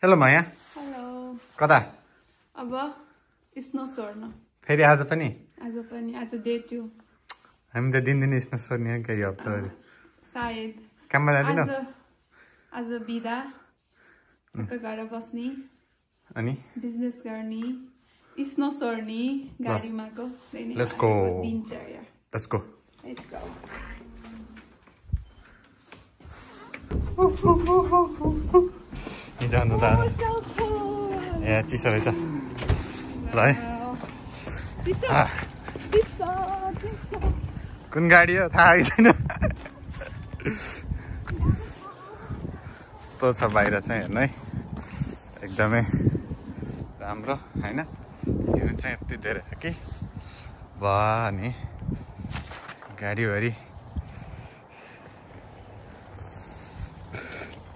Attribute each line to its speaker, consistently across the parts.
Speaker 1: Hello माया।
Speaker 2: Hello.
Speaker 1: कता?
Speaker 2: अब snow sworn.
Speaker 1: फेरि आज पनि
Speaker 2: आज डे 2।
Speaker 1: हामी त दिनदिन स्नो सोर्ने केही हप्ताहरु
Speaker 2: सायद
Speaker 1: काममा जाँदिन।
Speaker 2: आज बिदा घर बस्ने
Speaker 1: अनि
Speaker 2: बिजनेस गर्ने स्नो सोर्ने गाडीमा गो
Speaker 1: लेट्स गो
Speaker 2: दिनचर्या।
Speaker 1: लेट्स गो जानु त ए चिसो रहेछ ल है। कुन गाडी हो थाहा छैन। कस्तो छ बाहिर चाहिँ हेर्नु है, एकदमै राम्रो हैन। यो चाहिँ यति धेरै छ कि वाह नि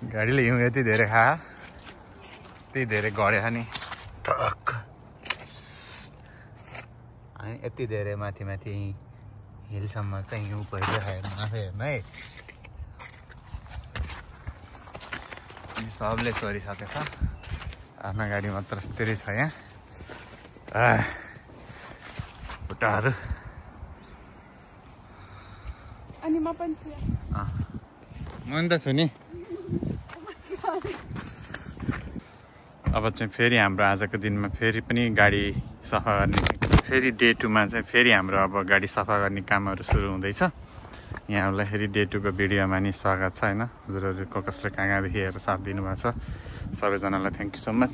Speaker 1: गाडीले हिउँ यति धेरै खा यति धेरै गड्यो नि टक्क अनि यति धेरै माथि माथि हिलसम्म चाहिँ हिउँ परिरहेको आफै हेर्नु है। अनि सबले सोरिसकेछ, आफ्नो गाडी मात्र यस्तै छ यहाँ खुट्टाहरू।
Speaker 2: अनि म पनि छु
Speaker 1: म नि त छु नि। अब चाहिँ फेरि हाम्रो आजको दिनमा फेरि पनि गाडी सफा गर्ने, फेरि डे 2 मा चाहिँ फेरि हाम्रो अब गाडी सफा गर्ने कामहरू सुरु हुँदैछ। यहाँहरूलाई फेरि डे 2 को भिडियोमा नि स्वागत छ होइन। हजुरहरूको कसले कहाँ कहाँदेखि हेरेर साथ दिनुभएको छ सबैजनालाई थ्याङ्क यू सो मच।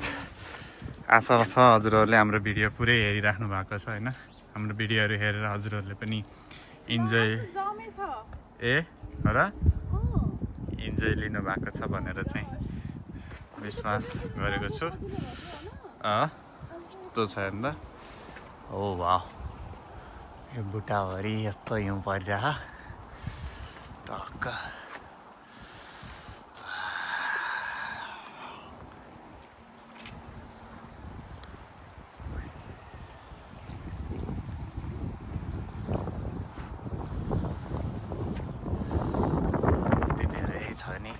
Speaker 1: आशा छ हजुरहरूले हाम्रो भिडियो पुरै हेरिराख्नु भएको छ होइन। हाम्रो भिडियोहरू हेरेर हजुरहरूले पनि इन्जोय र इन्जोय लिनु भएको छ भनेर चाहिँ विश्वास गरेको छु। यस्तो छ हेर्नु त। ओ वाह, यो बुट्टाभरि यस्तो हिउँ परिरह टक्क। यति धेरै छ नि।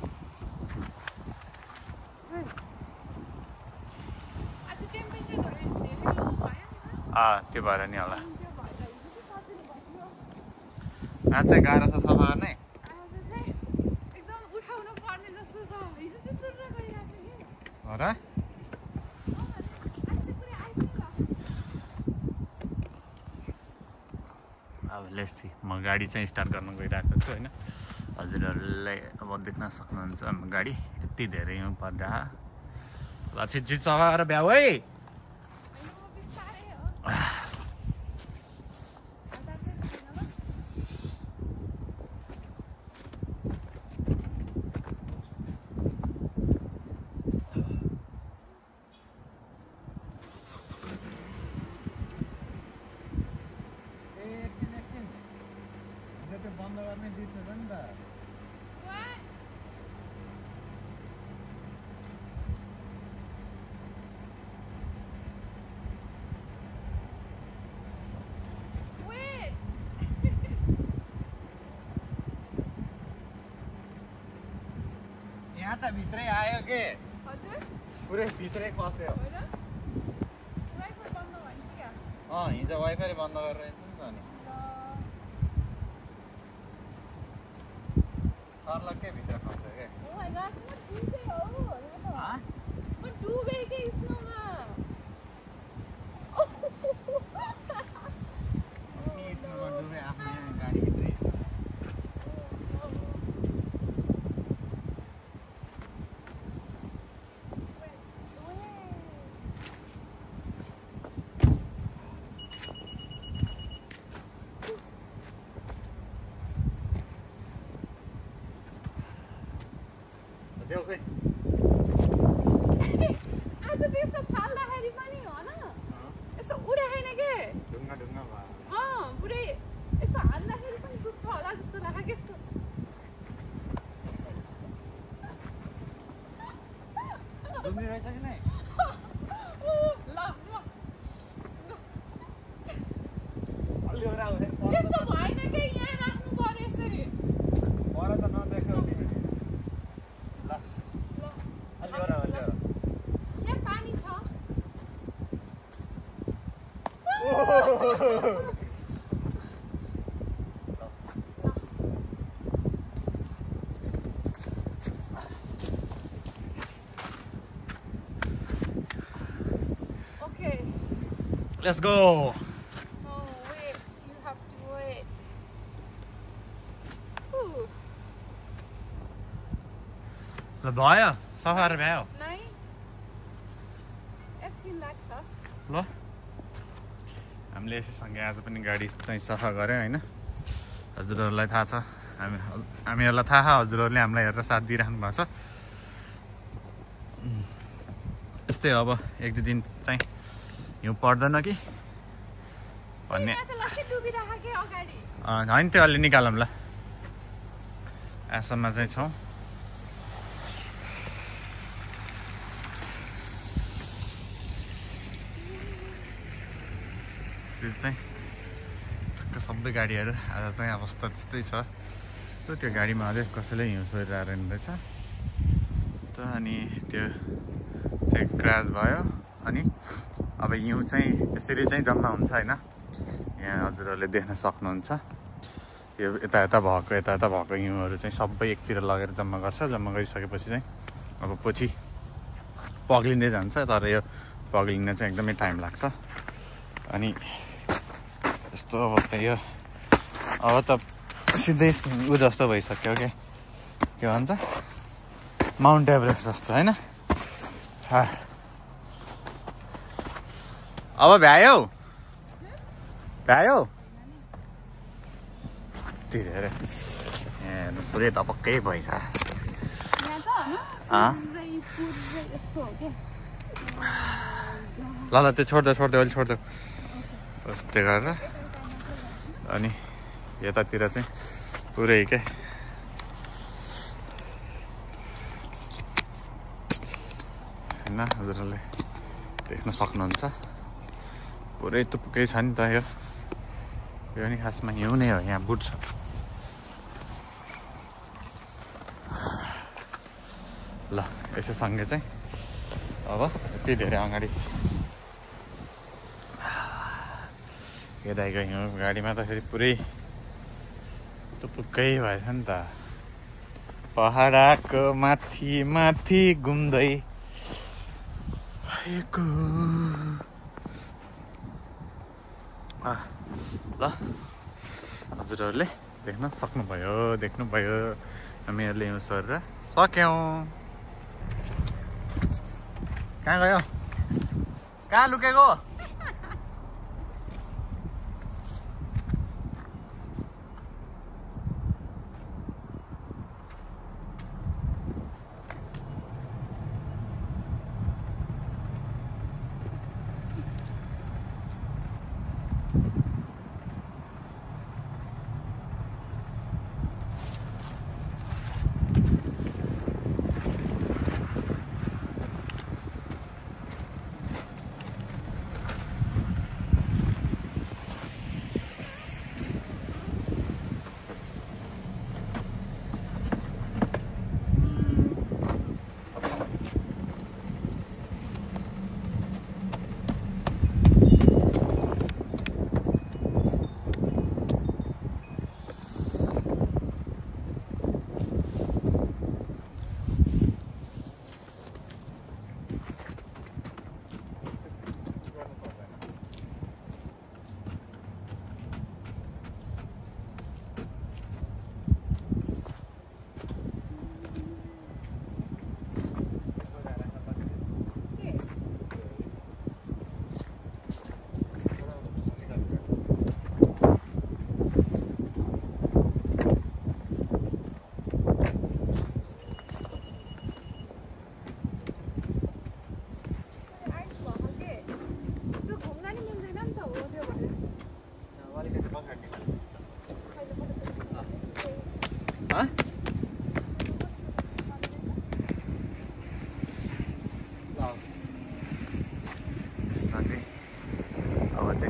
Speaker 1: त्यो भएर नि होला। आज चाहिँ गाह्रो छ सफा गर्ने। हो र? अब लेट्स म गाडी चाहिँ स्टार्ट गर्न गइरहेको छु होइन। हजुरहरूलाई अब देख्न सक्नुहुन्छ हाम्रो गाडी यति धेरै हिउँ परिरह। ल छिटछिट सफा गरेर भ्याऊ है। बन्द गर्ने बिर्सेछ नि त। यहाँ त भित्रै आयो के? हजुर पुरै भित्रै पस्यो। हिजो वाइफाई बन्द गरेर नि त नि। सरलाई के भित्र फस्यो के? डुबे आफ्नो गाडी भित्रै।
Speaker 2: आज त्यस्तो फाल्दाखेरि पनि हो न, यसो उडे होइन के
Speaker 1: ढुङ्गा भयो।
Speaker 2: पुरै यस्तो हाल्दाखेरि पनि दुख्छ होला जस्तो लाग्यो के। यस्तो
Speaker 1: डुङ्गी रहेछ कि नै?
Speaker 2: त्यस्तो भएन कि यहाँ राख्नु पर्यो यसरी।
Speaker 1: पर त नदेख्यौ तिमीले। ल अलि
Speaker 2: Okay.
Speaker 1: Let's go.
Speaker 2: No, wait. You have to wait. Ooh.
Speaker 1: ल भयो सफा भयो
Speaker 2: Nej. एकछिन लाग्छ।
Speaker 1: ल हामीले यसैसँगै आज पनि गाडी चाहिँ सफा गऱ्यौँ होइन हजुरहरूलाई थाहा छ हामीहरूलाई थाहा हजुरहरूले हामीलाई हेरेर साथ दिइराख्नु भएको छ यस्तै अब 1-2 दिन चाहिँ हिउँ पर्दैन कि भन्ने
Speaker 2: यहाँ त लक्कै डुबिरहेको के अगाडि।
Speaker 1: होइन त्यो अलि निकालौँ ल आसाममा चाहिँ छौँ चाहिँ टक्क सबै गाडीहरू आज चाहिँ अवस्था त्यस्तै छ त्यो गाडीमा अझै कसैले हिउँ सोरिरहेको रहेछ अनि त्यो चाहिँ क्रास भयो अनि अब हिउँ चाहिँ यसरी चाहिँ जम्मा हुन्छ होइन यहाँ हजुरहरूले देख्न सक्नुहुन्छ यो यता भएको हिउँहरू चाहिँ सबै एकतिर लगेर जम्मा गर्छ जम्मा गरिसकेपछि चाहिँ अब पछि पग्लिँदै जान्छ तर यो पग्लिन चाहिँ एकदमै टाइम लाग्छ अनि यस्तो अब त सिधै ऊ जस्तो भइसक्यो के भन्छ माउन्ट एभरेस्ट जस्तो होइन अब भ्यायो तिरेर पुरै तपक्कै भएछ ल त्यो छोड्दै अहिले छोड्दै त्यस्तै गरेर अनि यतातिर चाहिँ पुरै के होइन हजुरहरूले देख्न सक्नुहुन्छ पुरै तुप्कै छ नि त यो नि खासमा हिउँ नै हो यहाँ बुट्छ ल यसैसँगै चाहिँ अब यति धेरै अगाडि दाइको हिउँ गाडीमा त फेरि पुरै टुपुक्कै भएछ नि त पहाडको माथि घुम्दै ल हजुरहरूले देख्नुभयो हामीहरूले हिउँ सरेर सक्यौँ कहाँ गयो कहाँ लुकेको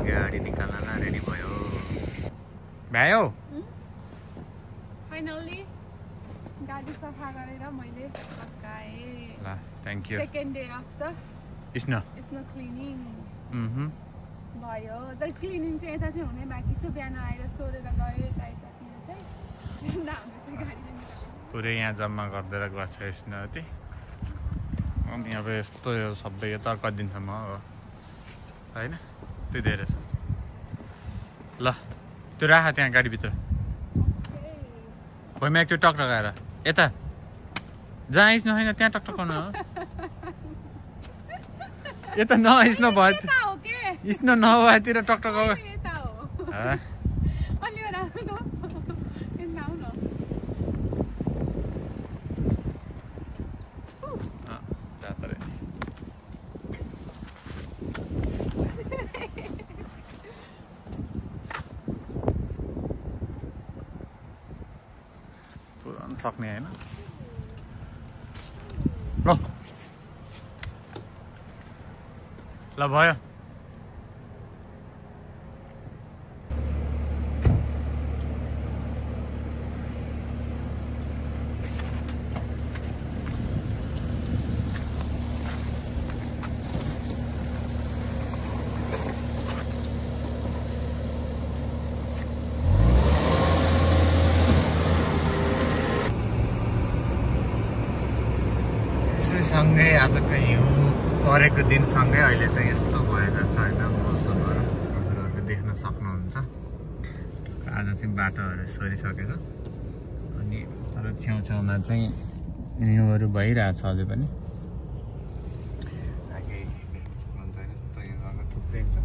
Speaker 1: गाडी निकाल्न रेडी भयो भ्यायो
Speaker 2: फाइनली गाडी सफा गरेर मैले सकाएँ
Speaker 1: ल thank you
Speaker 2: second day of the
Speaker 1: snow
Speaker 2: cleaning भयो तर क्लिनिङ चाहिँ यता चाहिँ हुने बाँकी छ बिहान आएर सोरेर गयो चारतिर चाहिँ हाम्रो चाहिँ गाडी
Speaker 1: पुरै यहाँ जम्मा गरिदिएर गएको छ स्नेहती अनि अब यस्तो यो सबै यो त कति दिनसम्म हो होइन त्यो धेरै छ ल त्यो राख त्यहाँ गाडीभित्र भुइँमा एकचोटि टकटकाएर यता जहाँ हिँड्नु होइन त्यहाँ टकटकाउनु हो यता नहिँड्नु भयो हिँड्नु नभएतिर टकटकाउ पुऱ्याउनु सक्ने होइन ल भयो सँगै आजको हिउँ परेको दिनसँगै अहिले चाहिँ यस्तो भएको छ होइन मौसमहरू हजुरहरूले देख्न सक्नुहुन्छ आज चाहिँ बाटोहरू सरिसकेछ अनि तर छेउछाउमा चाहिँ हिउँहरू भइरहेछ अझै पनि देख्न सक्नुहुन्छ यस्तो हिउँहरू थुप्रै छ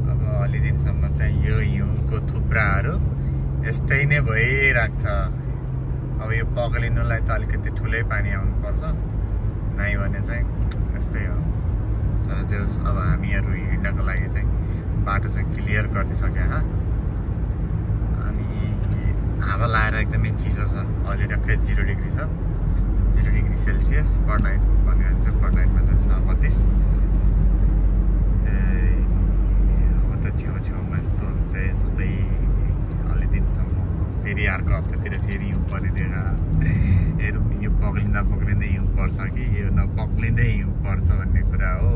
Speaker 1: अब अलि दिनसम्म चाहिँ यो हिउँको थुप्राहरू यस्तै नै भइरहेको छ अब यो पग्लिनुलाई त अलिकति ठुलै पानी आउनुपर्छ नै भने चाहिँ यस्तै हो तर त्यो अब हामीहरू हिँड्नको लागि चाहिँ बाटो चाहिँ क्लियर गरिदिइसक्यो अनि हावा लाएर एकदमै चिसो छ अहिले टक्कै 0 डिग्री छ 0 डिग्री सेल्सियस पर नाइट भन्यो भने चाहिँ पर नाइटमा चाहिँ छ 32 अब त छेउछेउमा यस्तो हुन्छ सधैँ अलि दिनसम्म फेरि अर्को हप्तातिर फेरि हिउँ पर्ने हेरौँ यो पग्लिँदा पग्लिँदै हिउँ पर्छ कि यो नपग्लिँदै हिउँ पर्छ भन्ने कुरा हो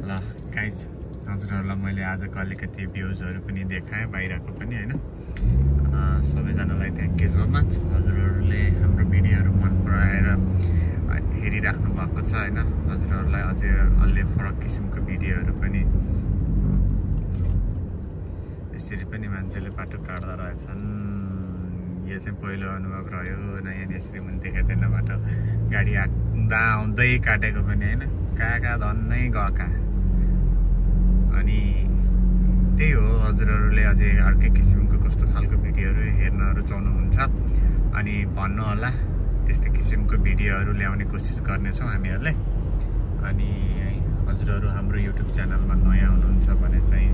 Speaker 1: ल गाइज हजुरहरूलाई मैले आजको अलिकति भ्युजहरू पनि देखाएँ बाहिरको पनि होइन सबैजनालाई थ्याङ्क यू सो मच हजुरहरूले हाम्रो भिडियोहरू मन पराएर हेरिराख्नु भएको छ होइन हजुरहरूलाई अझै अलि फरक किसिमको भिडियोहरू पनि यसरी पनि मान्छेले बाटो काट्दा रहेछन् यो चाहिँ पहिलो अनुभव रह्यो नयाँ यसरी पनि देखेको थिएन बाटो गाडी आउँदै काटेको पनि होइन कहाँ धन्नै गएका अनि त्यही हो हजुरहरूले अझै अर्कै किसिमको कस्तो खालको भिडियोहरू हेर्न रुचाउनुहुन्छ अनि भन्नु होला त्यस्तै किसिमको भिडियोहरू ल्याउने कोसिस गर्नेछौँ हामीहरूले अनि हजुरहरू हाम्रो युट्युब च्यानलमा नयाँ हुनुहुन्छ भने चाहिँ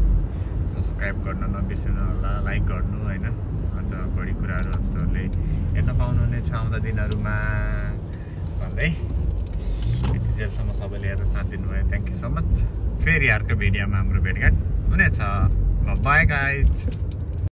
Speaker 1: सब्सक्राइब गर्न नबिर्सनु होला लाइक गर्नु होइन अझ बढी कुराहरू हजुरहरूले हेर्न पाउनुहुनेछ आउँदा दिनहरूमा भन्दै यति जेलसम्म सबैले हेरेर साथ दिनुभयो थ्याङ्क यू सो मच फेरि अर्को भिडियोमा हाम्रो भेटघाट हुनेछ बाई गाइज